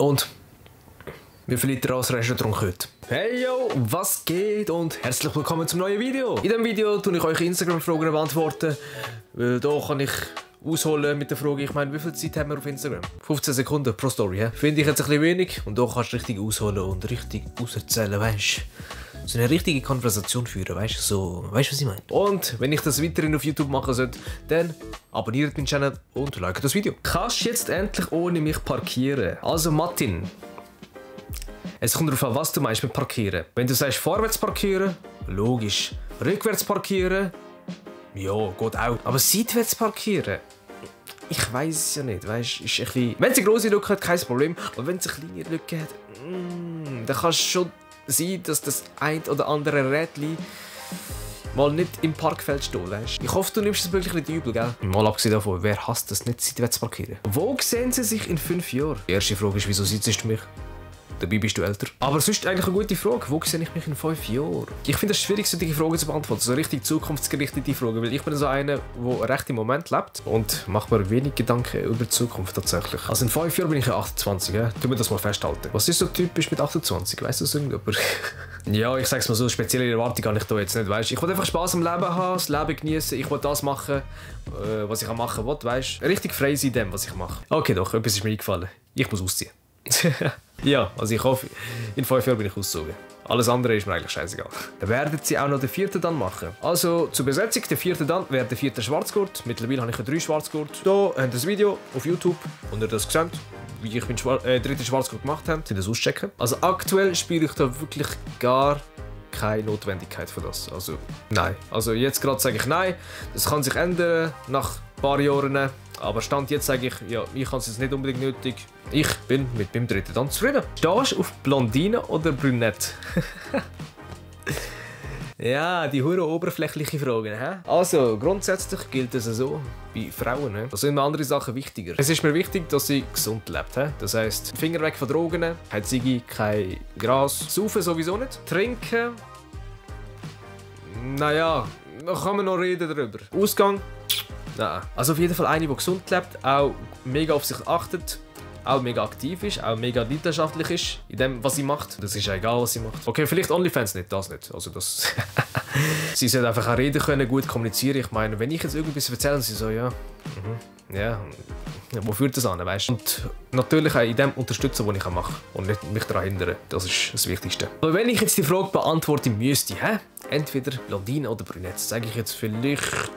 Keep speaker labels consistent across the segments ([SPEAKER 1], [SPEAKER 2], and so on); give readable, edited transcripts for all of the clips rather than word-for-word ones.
[SPEAKER 1] Und wie viel Liter Wasser hast du getrunken heute? Hey yo, was geht und herzlich willkommen zum neuen Video. In diesem Video tue ich euch Instagram-Fragen beantworten, weil da kann ich ausholen mit der Frage, ich meine, wie viel Zeit haben wir auf Instagram? 15 Sekunden pro Story, finde ich jetzt ein bisschen wenig und da kannst du richtig ausholen und richtig auserzählen, weißt du? So eine richtige Konversation führen, weißt du, so, weißt du, was ich meine? Und wenn ich das weiterhin auf YouTube machen sollte, dann abonniert meinen Channel und like das Video. Kannst du jetzt endlich ohne mich parkieren? Also Martin, es kommt darauf an, was du meinst mit parkieren. Wenn du sagst vorwärts parkieren, logisch. Rückwärts parkieren, ja, geht auch. Aber seitwärts parkieren, ich weiß es ja nicht, weißt du, ist ein bisschen... Wenn es eine grosse Lücke hat, kein Problem. Aber wenn es eine kleine Lücke hat, dann kann es schon sein, dass das ein oder andere Rädchen mal nicht im Parkfeld steht, weißt du. Ich hoffe, du nimmst es wirklich nicht übel, gell? Mal abgesehen davon, wer hasst das nicht, seitwärts parkieren? Wo sehen sie sich in 5 Jahren? Die erste Frage ist, wieso sitzt du mich? Dabei bist du älter. Aber sonst eigentlich eine gute Frage. Wo sehe ich mich in 5 Jahren? Ich finde es schwierig, solche Fragen zu beantworten. So richtig zukunftsgerichtete Fragen. Weil ich bin so einer, der recht im Moment lebt und macht mir wenig Gedanken über die Zukunft tatsächlich. Also in 5 Jahren bin ich ja 28. Ja? Tu mir das mal festhalten. Was ist so typisch mit 28? Weißt du das irgendwie? Ja, ich sag's mal so, spezielle Erwartungen habe ich da jetzt nicht. Weißt? Ich will einfach Spaß am Leben haben, das Leben genießen. Ich will das machen, was ich machen will. Weißt? Richtig frei sein in dem, was ich mache. Okay, doch, etwas ist mir eingefallen. Ich muss ausziehen. Ja, also ich hoffe, in 5 Jahren bin ich ausgezogen. Alles andere ist mir eigentlich scheißegal. Dann werden sie auch noch den 4. dann machen. Also zur Besetzung, der 4. dann wäre der 4. Schwarzgurt. Mittlerweile habe ich einen 3 Schwarzgurt. Hier habt ihr das Video auf YouTube, und ihr das gesehen, wie ich meinen 3. Schwarzgurt gemacht habe. Sie das auschecken. Also aktuell spiele ich da wirklich gar keine Notwendigkeit für das. Also nein. Also jetzt gerade sage ich nein. Das kann sich ändern nach ein paar Jahren. Aber Stand jetzt sage ich, ja, ich habe es jetzt nicht unbedingt nötig. Ich bin mit meinem 3. dann zufrieden. Stehst du auf Blondine oder Brünette? Ja, die hure oberflächliche Fragen. He? Also, grundsätzlich gilt es so bei Frauen. He? Da sind mir andere Sachen wichtiger. Es ist mir wichtig, dass sie gesund lebt. He? Das heisst, Finger weg von Drogen, kein Ziggy, kein Gras. Saufen sowieso nicht. Trinken, naja, da kann man noch reden darüber. Ausgang, nein. Also auf jeden Fall eine, die gesund lebt, auch mega auf sich achtet, auch mega aktiv ist, auch mega leidenschaftlich ist in dem, was sie macht. Das ist ja egal, was sie macht. Okay, vielleicht OnlyFans nicht, das nicht. Also das... Sie sollte einfach auch reden können, gut kommunizieren. Ich meine, wenn ich jetzt irgendwas erzähle, sie so, ja, ja, wo führt das an, weißt du? Und natürlich auch in dem unterstützen, was ich mache und nicht mich daran hindern. Das ist das Wichtigste. Aber wenn ich jetzt die Frage beantworten müsste, entweder Blondine oder Brünette, sage ich jetzt vielleicht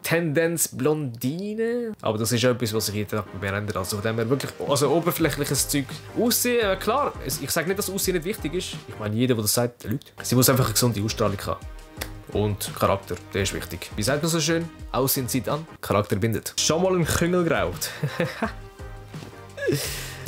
[SPEAKER 1] Tendenz Blondine. Aber das ist etwas, was sich jeden Tag bei mir ändert. Also von dem her wirklich oberflächliches Zeug. Aussehen, klar, ich sage nicht, dass Aussehen nicht wichtig ist. Ich meine, jeder, der das sagt, lügt. Sie muss einfach eine gesunde Ausstrahlung haben. Und Charakter, der ist wichtig. Wie sagt man so schön? Aussehen zieht an, Charakter bindet. Schon mal einen Küngel geraucht.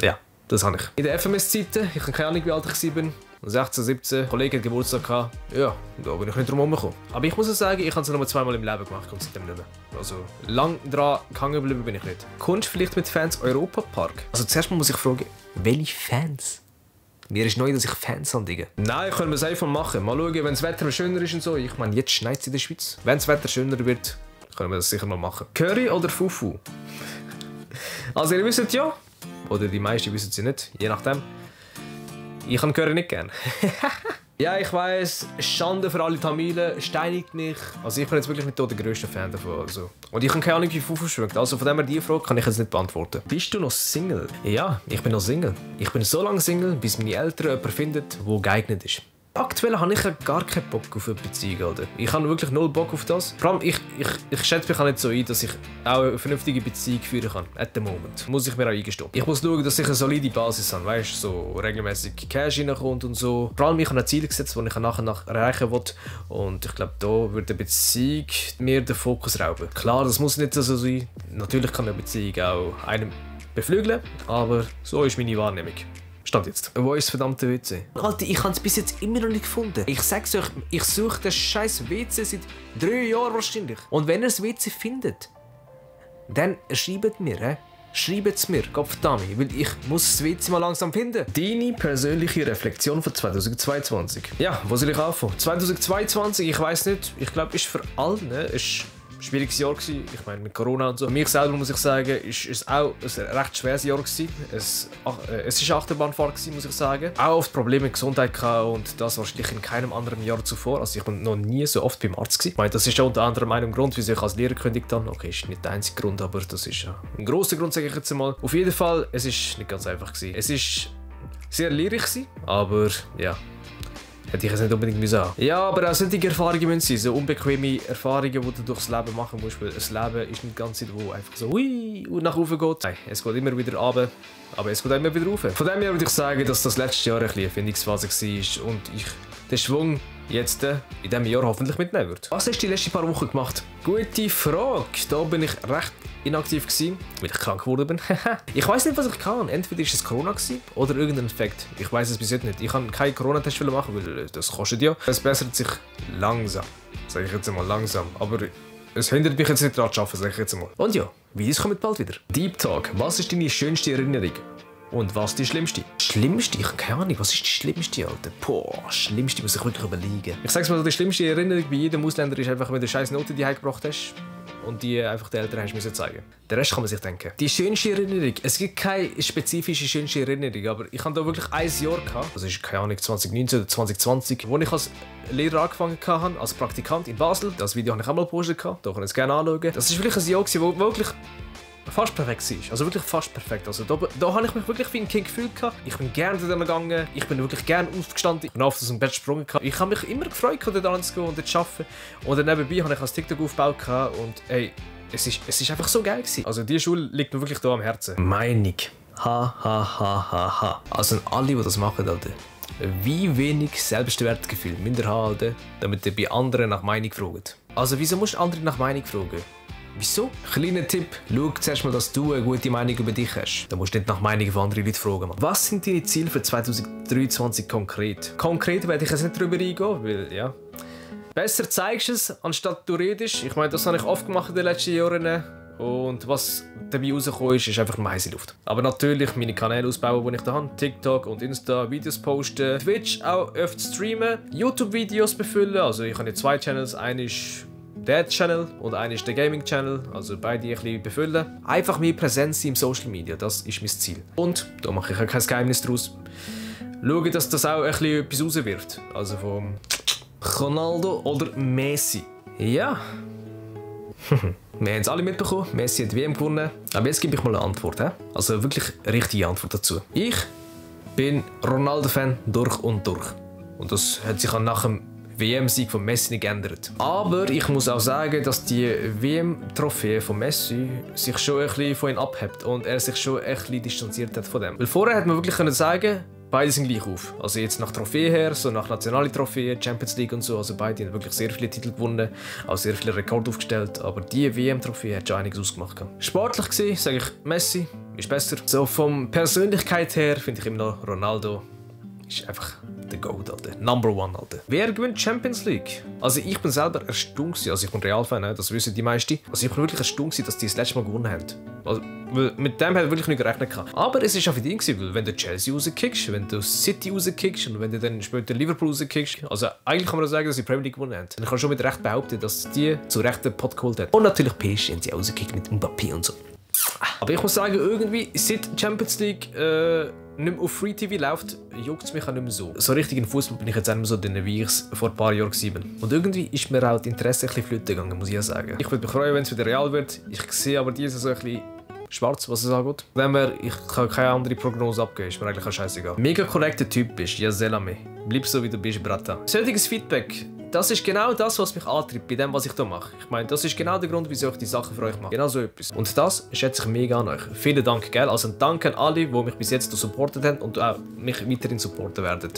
[SPEAKER 1] Ja, das habe ich. In der FMS-Zeiten, ich habe keine Ahnung, wie alt ich war. 16, 17, Kollege hat Geburtstag gehabt. Ja, da bin ich nicht drum herumgekommen. Aber ich muss auch sagen, ich habe es nur 2-mal im Leben gemacht und seitdem nicht mehr. Also, lang dran gehangen geblieben bin ich nicht. Kommst du vielleicht mit Fans Europapark? Also zuerst mal muss ich fragen, welche Fans? Mir ist neu, dass ich Fans habe, Digga. Nein, können wir es einfach machen. Mal schauen, wenn das Wetter schöner ist und so. Ich meine, jetzt schneit es in der Schweiz. Wenn das Wetter schöner wird, können wir das sicher mal machen. Curry oder Fufu? Also ihr wisst ja, oder die meisten wissen es ja nicht, je nachdem. Ich kann Curry nicht gern. Ja, ich weiss, Schande für alle Tamilen, steinigt mich. Also ich bin jetzt wirklich nicht der grösste Fan davon. Also. Und ich habe keine Ahnung, wie Fufu schmeckt. Also von dem her, diese Frage kann ich jetzt nicht beantworten. Bist du noch Single? Ja, ich bin noch Single. Ich bin so lange Single, bis meine Eltern jemanden finden, der geeignet ist. Aktuell habe ich gar keinen Bock auf eine Beziehung, oder? Ich habe wirklich null Bock auf das. Vor allem, ich schätze mich auch nicht so ein, dass ich auch eine vernünftige Beziehung führen kann. At the moment. Muss ich mir auch eingestehen. Ich muss schauen, dass ich eine solide Basis habe, weißt du, so regelmäßig Cash reinkommt und so. Vor allem, ich habe ein Ziel gesetzt, das ich nachher erreichen will. Und ich glaube, da wird eine Beziehung mir den Fokus rauben. Klar, das muss nicht so sein. Natürlich kann eine Beziehung auch einem beflügeln, aber so ist meine Wahrnehmung. Stand jetzt. Wo ist das verdammte WC? Alter, ich habe es bis jetzt immer noch nicht gefunden. Ich sag's euch, ich suche das scheiß WC seit 3 Jahren wahrscheinlich. Und wenn ihr das WC findet, dann schreibt mir, Schreibt es mir, Gottverdammt, weil ich muss das WC mal langsam finden. Deine persönliche Reflexion von 2022. Ja, wo soll ich anfangen? 2022, ich weiß nicht, ich glaube, ist für alle schwieriges Jahr gewesen. Ich meine, mit Corona und so. Für mich selber muss ich sagen, ist es auch ein recht schweres Jahr gewesen. Es ist Achterbahnfahrt gewesen, muss ich sagen. Auch oft Probleme mit Gesundheit gehabt und das wahrscheinlich in keinem anderen Jahr zuvor. Also ich bin noch nie so oft beim Arzt gewesen. Ich meine, das ist ja unter anderem ein Grund, wieso ich als Lehrer gekündigt habe. Okay, ist nicht der einzige Grund, aber das ist ja ein grosser Grund, sage ich jetzt mal. Auf jeden Fall, es ist nicht ganz einfach gewesen. Es ist sehr lehrreich gewesen, aber ja. Hätte ich es nicht unbedingt müssen haben. Ja, aber auch solche Erfahrungen müssen sein. So unbequeme Erfahrungen, die du durchs Leben machen musst. Weil das Leben ist nicht ganz so, wo einfach so hui und nach oben geht. Nein, es geht immer wieder runter, aber es geht auch immer wieder rauf. Von dem her würde ich sagen, dass das letztes Jahr ein bisschen eine Findungsphase war und ich den Schwung jetzt in diesem Jahr hoffentlich mitnehmen würde. Was hast du die letzten paar Wochen gemacht? Gute Frage. Da bin ich recht inaktiv gewesen, weil ich krank geworden bin. Ich weiß nicht, was ich kann. Entweder ist es Corona gewesen oder irgendein Infekt. Ich weiß es bis jetzt nicht. Ich kann keinen Corona-Test machen, weil das kostet ja. Es bessert sich langsam. Sage ich jetzt einmal langsam. Aber es hindert mich jetzt nicht daran zu arbeiten, sage ich jetzt einmal. Und ja, Videos kommen bald wieder. Deep Talk. Was ist deine schönste Erinnerung? Und was die schlimmste? Schlimmste? Ich habe keine Ahnung. Was ist die schlimmste, Alter? Boah, schlimmste muss ich wirklich überlegen. Ich sag's mal so, die schlimmste Erinnerung bei jedem Ausländer ist einfach, wenn du scheiß Noten die gebracht hast und die einfach den Eltern hast müssen zeigen. Den Rest kann man sich denken. Die schönste Erinnerung. Es gibt keine spezifische schönste Erinnerung, aber ich hatte da wirklich ein Jahr gehabt. Das ist keine Ahnung, 2019 oder 2020, wo ich als Lehrer angefangen habe, als Praktikant in Basel. Das Video habe ich auch mal gepostet. Da könnt ihr es gerne anschauen. Das ist wirklich ein Jahr gewesen, wo wirklich fast perfekt war. Also wirklich fast perfekt. Also da habe ich mich wirklich wie ein Kind gefühlt. Ich bin gerne dort gegangen. Ich bin wirklich gerne aufgestanden. Ich bin oft aus dem Bett gesprungen. Ich habe mich immer gefreut, dort zu gehen und dort zu arbeiten. Und dann nebenbei habe ich als TikTok aufgebaut. Und ey, es ist einfach so geil gewesen. Also die Schule liegt mir wirklich da am Herzen. Meinung. Ha. Also an alle, die das machen, Alter. Wie wenig Selbstwertgefühl müsst ihr haben, Alter, damit ihr bei anderen nach Meinung fragt. Also wieso musst du andere nach Meinung fragen? Wieso? Kleiner Tipp, schau zuerst mal, dass du eine gute Meinung über dich hast. Da musst du nicht nach Meinungen von anderen Leuten fragen. Mann. Was sind deine Ziele für 2023 konkret? Konkret werde ich jetzt nicht drüber eingehen, weil ja... Besser zeigst du es, anstatt du redest. Ich meine, das habe ich oft gemacht in den letzten Jahren. Und was dabei rausgekommen ist einfach nur heiße Luft. Aber natürlich meine Kanäle ausbauen, die ich da habe. TikTok und Insta, Videos posten. Twitch auch öfter streamen. YouTube-Videos befüllen. Also ich habe jetzt 2 Channels. Einer ist der Channel und einer ist der Gaming Channel, also beide ein bisschen befüllen. Einfach mehr Präsenz im Social Media, das ist mein Ziel. Und, da mache ich auch kein Geheimnis draus, schauen, dass das auch ein bisschen etwas rauswirft. Also vom Ronaldo oder Messi. Ja. Wir haben es alle mitbekommen, Messi hat die WM gewonnen. Aber jetzt gebe ich mal eine Antwort. He? Also wirklich eine richtige Antwort dazu. Ich bin Ronaldo-Fan durch und durch. Und das hat sich auch nach dem WM-Sieg von Messi nicht geändert. Aber ich muss auch sagen, dass die WM-Trophäe von Messi sich schon ein bisschen von ihm abhebt und er sich schon ein bisschen distanziert hat von dem. Weil vorher hätte man wirklich können sagen, beide sind gleich auf. Also jetzt nach Trophäe her, so nach nationale Trophäe, Champions League und so, also beide haben wirklich sehr viele Titel gewonnen, auch sehr viele Rekorde aufgestellt, aber die WM-Trophäe hat schon einiges ausgemacht. Sportlich gesehen sage ich, Messi ist besser. So von Persönlichkeit her finde ich immer noch Ronaldo ist einfach der Goat, Alter. Number one, Alter. Wer gewinnt Champions League? Also ich bin selber erstaunt, also ich bin Real-Fan, das wissen die meisten. Also ich bin wirklich erstaunt, dass die das letzte Mal gewonnen haben. Also, mit dem hat wirklich nicht gerechnet. Aber es war auch für dich, weil wenn du Chelsea rauskickst, wenn du City rauskickst und wenn du dann später Liverpool rauskickst, also eigentlich kann man sagen, dass die Premier League gewonnen haben. Dann kann schon mit Recht behaupten, dass die zu Recht den Pot geholt haben. Und natürlich PSG haben sie rausgekickt mit Mbappé und so. Aber ich muss sagen, irgendwie seit Champions League nicht mehr auf Free TV läuft, juckt es mich auch nicht mehr so. So richtig in Fußball bin ich jetzt auch nicht mehr so drin, wie ich es vor ein paar Jahren war. Und irgendwie ist mir auch das Interesse ein bisschen flöten gegangen, muss ich ja sagen. Ich würde mich freuen, wenn es wieder real wird. Ich sehe aber diese so ein bisschen schwarz, was es angeht. Von dem her, ich kann keine andere Prognose abgeben, ist mir eigentlich auch scheißegal. Mega korrekter Typ bist, ja selame. Bleib so wie du bist, Brata. Solches Feedback, das ist genau das, was mich antreibt bei dem, was ich hier mache. Ich meine, das ist genau der Grund, wieso ich die Sachen für euch mache. Genau so etwas. Und das schätze ich mega an euch. Vielen Dank, gell? Also ein Dank an alle, die mich bis jetzt supportet haben und auch mich weiterhin supporten werden.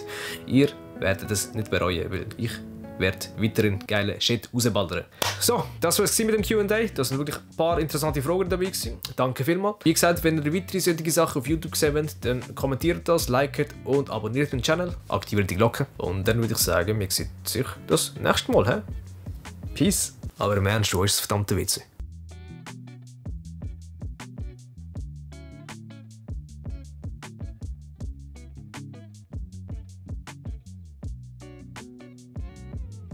[SPEAKER 1] Ihr werdet es nicht bereuen, weil ich werde weiterhin geile Shit rausballern. So, das war es mit dem Q&A. Da sind wirklich ein paar interessante Fragen dabei gewesen. Danke vielmals. Wie gesagt, wenn ihr weitere solche Sachen auf YouTube sehen wollt, dann kommentiert das, liket und abonniert den Channel, aktiviert die Glocke. Und dann würde ich sagen, wir sehen sich das nächste Mal. He? Peace. Aber im Ernst, wo ist das verdammte Witz?